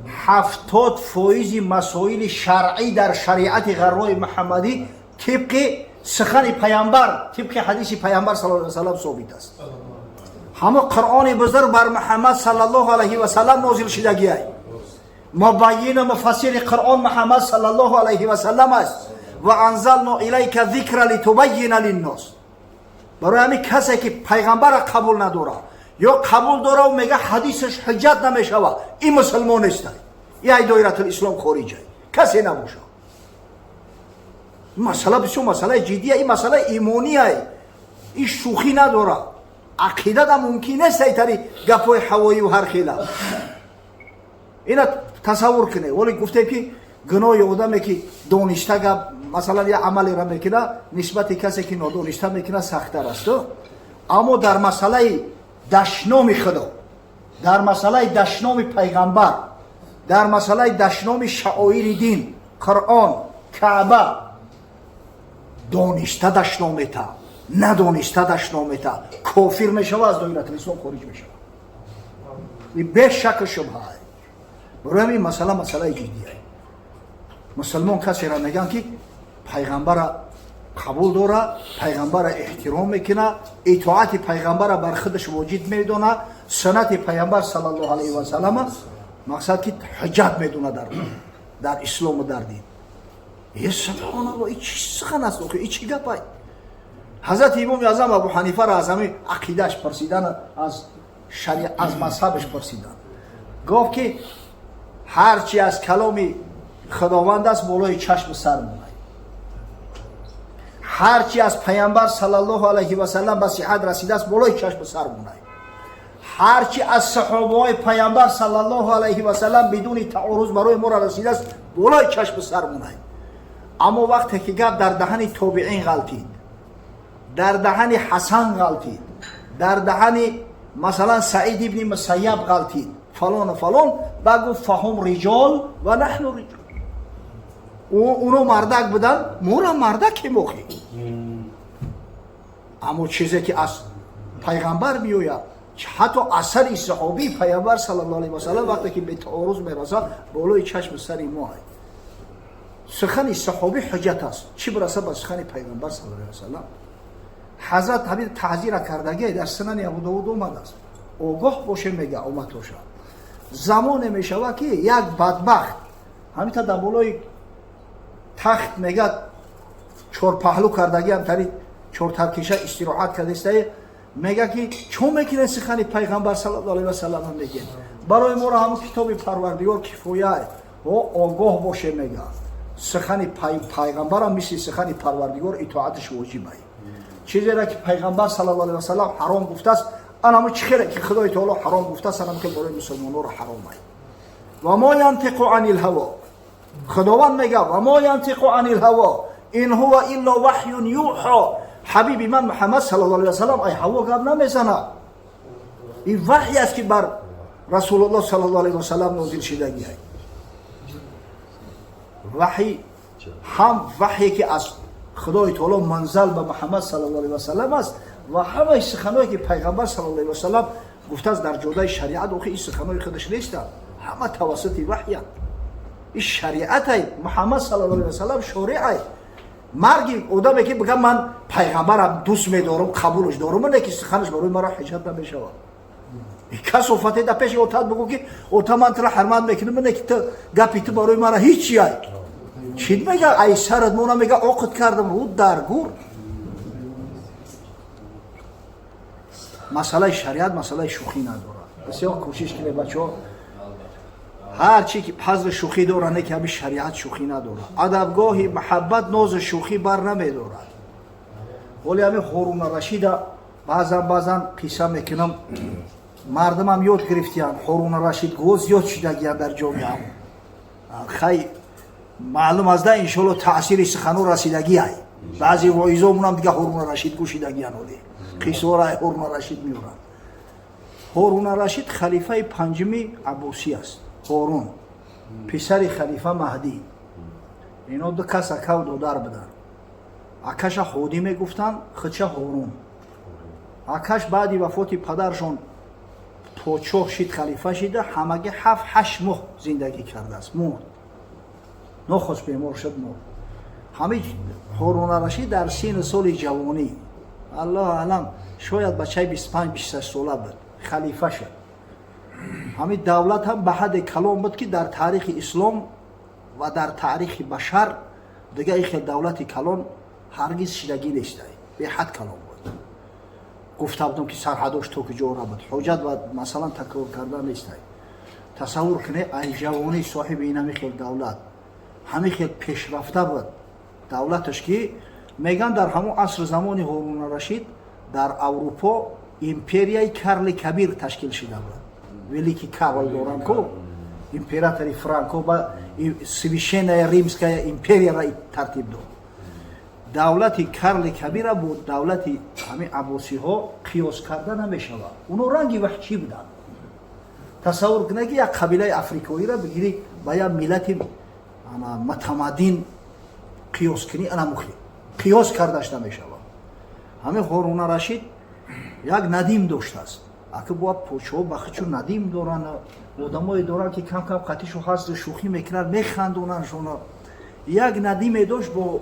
70% масоили шаръӣ дар шариати ғаррои Муҳаммадӣ тибқи сухани пайғамбар, тибқи ҳадиси пайғамбар саллаллоҳу алайҳи васаллам собит аст. Ҳамо Қуръони бузург бар Муҳаммад саллаллоҳу алайҳи васаллам нозил шидагиай. Мубайину муфассири Қуръон Муҳаммад саллаллоҳу алайҳи васаллам аст. Ва анзално илайка зикра литубайина линнос. Барои ҳамин касе ки пайғамбарро қабул надорад ё қабул дорад мега ҳадисаш ҳуҷҷат намешавад, ин мусулмон нест, ин ай доиратул ислом хориҷ, касе набошад. Масъала бисёр масъалаи ҷиддия, ин масъалаи имония, ин шӯхӣ надорад. Ақида да мумкин нест айтари гапҳои ҳавоиву ҳар хела. Ина тасаввур кунед, воле гуфтем ки гуноҳи одаме ки дониста гап, масалан, як амалеро мекунад, нисбати касе ки нодониста мекунад, сахттар аст. Аммо дар масъалаи дашноми Худо, дар масъалаи дашноми пайғамбар, дар масъалаи дашноми шаоири дин, Қуръон, Каъба, дониста дашном мета, надониста дашном мета, кофир мешава, аз доиратул ислом хориҷ мешава, бе шаку шубҳа. Барои ҳамин масъала масъалаи ҷиддия. Мусулмон касеро мегӯянд ки пайғамбара қабул дора, пайғамбара эҳтиром мекуна, итоати пайғамбара бар худаш воҷиб медона, суннати пайғамбар саллаллоҳу алайҳи васаллама мақсад ки ҳуҷҷат медона дар ислому дар дин. Е, субҳоналло, и чӣ сухан аст охи, и чӣ гапай? Ҳазрати имоми аъзам Абу Ҳанифаро аз ҳамин ақидааш пурсидан, аз шари, аз мазҳабаш пурсидан, гуфт ки ҳарчи аз каломи Худованд аст, болои чашму сар монай, ҳарчи аз пайғамбар саллаллоҳу алайҳи васаллам ба сиҳат расидааст, болои чашму сар монай, ҳарчи аз саҳобаҳои пайғамбар саллаллоҳу алайҳи васаллам бидуни таоруз барои моро расидааст, болои чашму сар монай. Аммо вақте ки гап дар даҳани тобиин ғалтид, дар даҳани Ҳасан ғалтид, дар даҳани, масалан, Саид ибни Мусайяб ғалтид, фалону фалон, ба гуфт: فهم رجال ونحن رجال. Уно мардак буданд, мора мардакем охи. Аммо чизе ки аз пайғамбар биёяд, ҳатто асари саҳобии пайғамбар саллаллоҳу алайҳи васаллам, вақте ки бе таоруз мерасад, болои чашми сари мо. Сухани саҳобӣ ҳуҷҷат аст, чӣ бираса ба сухани пайғамбар саллаллоҳу алайҳи васаллам. Ҳазрат ҳамин таҳзира кардагӣ дар Сунани Абудовуд омадааст. Огоҳ боше, мега, омадоша, замоне мешавад ки як бадбахт ҳамита дар болои тахт, мегад, чорпаҳлӯ кардагӣ, ҳамтари чортаркиша истироҳат кардастае, мега ки чо мекунед, сухани пайғамбар саллаллоҳу алайҳи васаллам мегӯед, барои моро ҳамун китоби Парвардигор кифоя. О, огоҳ боше, мега, сухани пайғамбарам мисли сухани Парвардигор итоаташ воҷибай. Чизеро ки пайғамбар саллаллоҳу алайҳи васаллам ҳаром гуфтааст, анамо чӣ хеле ки Худои таоло ҳаром гуфтааст, анам хел барои мусулмонҳоро ҳаромай. وما ينطق عن الهوى. Худованд мега: وما ينطق عن الهوى إن هو إلا وحي يوحى. Ҳабиби ман Муҳаммад саллаллоҳу алайҳи васаллам ай ҳаво гап намезанад, ин ваҳй аст ки бар Расулуллоҳ саллаллоҳу алайҳи васаллам нозил шидагиай. Ваҳй ҳам ваҳйе ки аз Худои таоло манзал ба Муҳаммад саллаллоҳу алайҳи васаллам аст ва ҳамаи суханое ки пайғамбар саллаллоҳу алайҳи васаллам гуфтааст дар ҷодаи шариат, охи, ин суханои худаш нестанд, ҳама тавассути ваҳянд. Ин шариатай, Муҳаммад саллаллоҳу алайҳи васаллам шориай. Марги одаме ки бигам ман пайғамбарам дӯст медорам, қабулш дорам, не ки суханаш барои маро ҳуҷҷат намешавад. Касофате да пеши отат бигӯ ки ота, ман тура ҳурмат мекунам, не ки ту гапи ту барои мара ҳичи ай. Чӣ мега, ай сарат мона, мега, оқид кардам рӯ дар гур. Масъалаи шариат масъалаи шӯхӣ надорад. Бисёр кӯшиш кунед, бачаҳо. Ҳарчи ки ҳазри шӯхӣ дорад, не ки ҳами шариат шӯхӣ надорад. Адабгоҳи маҳаббат нозу шӯхӣ бар намедорад. Ҳоли ҳами Ҳоруна Рашида баъзан баъзан қисса мекунам, мардумам ёд гирифтиянд, Ҳоруна Рашид гӯ зиёд шидагиянд дар ҷомеа. Хай, маълум аз да, иншоалло, таъсири сухану расидагиай. Баъзе воизомунам дига Ҳоруна Рашид гӯшидагиян, ҳоли қиссора Ҳоруна Рашид меоранд. Ҳоруна Рашид халифаи панҷуми Аббосӣ аст. Ҳорун писари халифа Маҳдӣ. Ино ду кас акав додар буданд. Акаша Ҳодӣ мегуфтанд, худша Ҳорун. Акаш баъди вафоти падаршон Подшоҳ шид, халифа шида, ҳамагӣ 7-8 моҳ зиндагӣ кардааст, мурд. Нохост бемор шуд, мурд. Ҳамин Ҳоруна Рашид дар сину соли ҷавонӣ, Аллоҳу аълам, шояд бачаи 25-26 сола буд, халифа шуд. Ҳамин давлат ҳам ба ҳадде калон буд, ки дар таърихи ислом ва дар таърихи башар дига ин хел давлати калон ҳаргиз шидагӣ нестай. Беҳад калон буд. Гуфта будам, ки сарҳадош то куҷора буд, ҳоҷат ва масалан такрор кардан нестай. Тасаввур кунед, ай ҷавонӣ соҳиби ин ҳамин хел давлат, ҳамин хел пешрафта буд давлаташ, ки меган, дар ҳамон асри замони Ҳоруна Рашид дар Аврупо империяи Карли Кабир ташкил шида буд. Великий Карл дорам ку, императори Франко ба Священная Римская империяра тартиб дод. Давлати Карли Кабира бо давлати ҳамин Аббосиҳо қиёс карда намешавад. Оно ранги ваҳшӣ буданд. Тасаввур кунед, ки як қабилаи африкоиро бигирӣ, ба як миллати мутамаддин қиёс кунӣ, анамухи қиёс кардаш намешавад. Ҳамин Ҳоруна Рашид як надим доштааст. Ака, бояд подшоҳо ба худшо надим доранд, одамое доранд, ки кам кам қатишу ҳазлу шӯхӣ мекунанд, механдонандшона. Як надиме дошт бо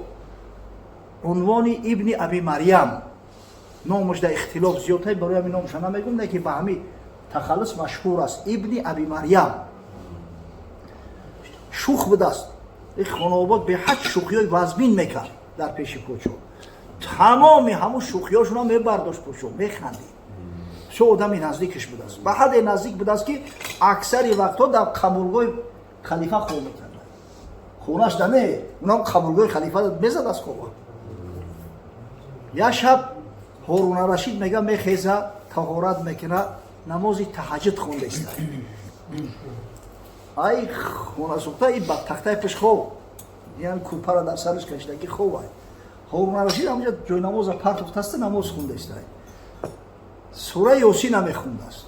унвони Ибни Аби Марьям. Номаш дар ихтилоф зиёдтай, барои ҳамин номаша намегум, не ки ба ҳамин тахаллус машҳур аст, Ибни Аби Марьям. Шух будааст. Ин хонаобод беҳад шӯхиҳои вазмин мекард дар пеши подшоҳ. Тамоми ҳамун шӯхиҳошуна мебардошт подшоҳ, механдид. Бисёр одами наздикаш будааст, ба ҳадде наздик будааст, ки аксари вақтҳо дар қабулгоҳи халифа хоб мекард. Хонаш да не, унам қабулгоҳи халифа мезад аз хоба. Як шаб Ҳоруна Рашид мега, мехеза, таҳорат мекуна, намози таҳаҷҷуд хондаиста. Ай хонасӯхта, и ба тахтаи пеш хоб, яъне кӯрпара дар сараш кашидаги хоб. Ай Ҳоруна Рашид ҳамҷа ҷои намоза партофтаста, намоз хондаиста, сураи Ёсина мехондааст.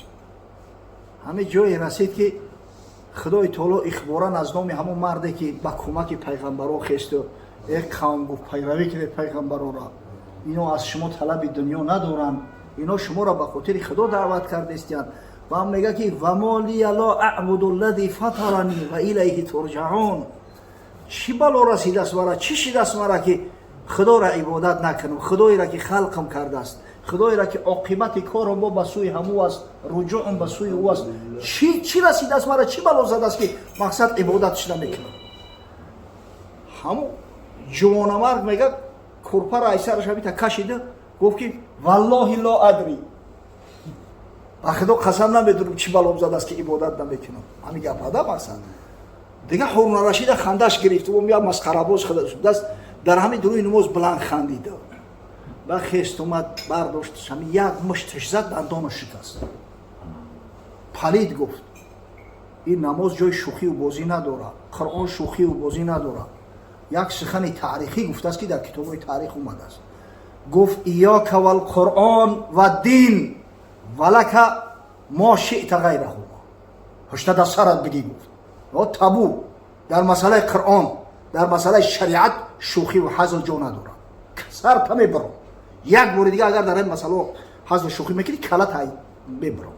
Ҳамин ҷое расид, ки Худои Таоло ихборан аз номи ҳамон марде, ки ба кӯмаки пайғамбаро хесту э қавм гуфт, пайравӣ кунед пайғамбарора, ино аз шумо талаби дунё надоранд, ино шуморо ба хотири Худо даъват кардестиянд. Ва мега, ки وما لي لا أعبد الذي فطرني وإليه ترجعون. Чӣ бало расидааст мара, чӣ шидааст мара, ки Худоро ибодат накунам, Худоеро, ки халқам кардааст, Худоеро, ки оқибати корам бо ба сӯи ҳамӯ аст, руҷӯъам ба сӯи ӯ аст? Чӣ расидааст мара, чӣ бало задааст, ки мақсад ибодатш намекунам? Ҳамун ҷувонамарг мега, курпаро айсараш ҳамита кашида, гуфт, ки والله لا أدري, ба Худо қасам, намедонам, чӣ балом задааст, ки ибодат намекунам. Ҳамин гап ада мақсад. Дига Ҳоруна Рашида хандаш гирифт, я масхарабоз даст дар ҳамин дуруи намоз баланд хандида. Ба хест омад, бардошт, ҳамин як мушташ зад, дандонаш шикаст. Палид гуфт, ин намоз ҷои шӯхию бозӣ надорад, Қуръон шӯхию бозӣ надорад. Як сухани таърихӣ гуфтааст, ки дар китобҳои таърих омадааст. Гуфт: إياك والقرآن والدين ولك ما شئت غيرهما. ҳушта дар сарат бигӣ, гуфт, табу дар масъалаи Қуръон, дар масъалаи шариат шӯхиву ҳазл ҷо надорад. Сарта мебаром. Як бори дига агар дар ин масъало ҳазлу шӯхӣ мекунӣ, калата мебаром.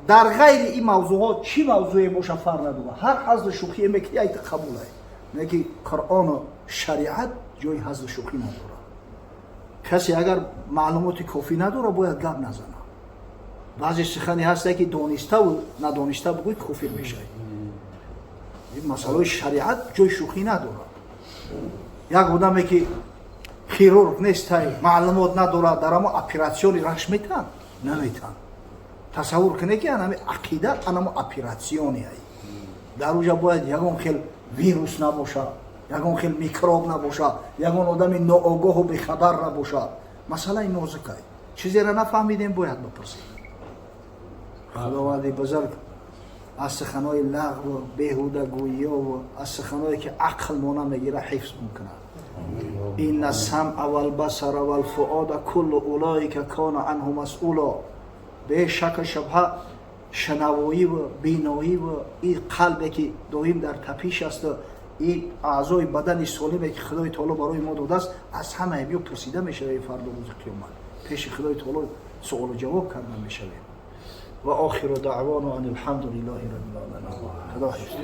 Дар ғайри ин мавзӯъҳо, чӣ мавзӯе боша, фарқ надорад, ҳар ҳазлу шӯхие мекунӣ, айта қабулае. Не ки Қуръону шариат ҷои ҳазлу шӯхӣ надорад. Касе агар маълумоти кофӣ надорад, бояд гап назанад. Баъзе сухане ҳасте, ки дониставу надониста бигӯй, кофир мешавӣ. Ин масъалаҳои шариат ҷои шӯхӣ надорад. Як одаме, ки хирург нестай, маълумот надорад, дар амо операционный раш метан наметан. Тасаввур кунед, ки анами ақида анамо операционный ай, дар уҷа бояд ягон хел вирус набоша, ягон хел микроб набоша, ягон одами ноогоҳу бехабар набоша. Масъалаи нозукай, чизеро нафаҳмидем, бояд бипурсем. Худованди бузург аз суханои лағву беҳудагӯиёву аз суханое, ки ақл мо намегира, ҳифз мекунад. إن السمع والبصر والفؤاد كل أولئك كان عنه مسئولا. Бешаку шубҳа, шунавоиву биноиву ин қалбе, ки доим дар тапиш асту ин аъзои бадани солиме, ки Худои Таоло барои мо додааст, аз ҳамаи биё пурсида мешавем. Фардо, рӯзи қиёмат, пеши Худои Таоло суолу ҷавоб карда мешавем. Ва охиру даъвоно ан алҳамдулиллаҳи раббил оламин. Худо ҳифз.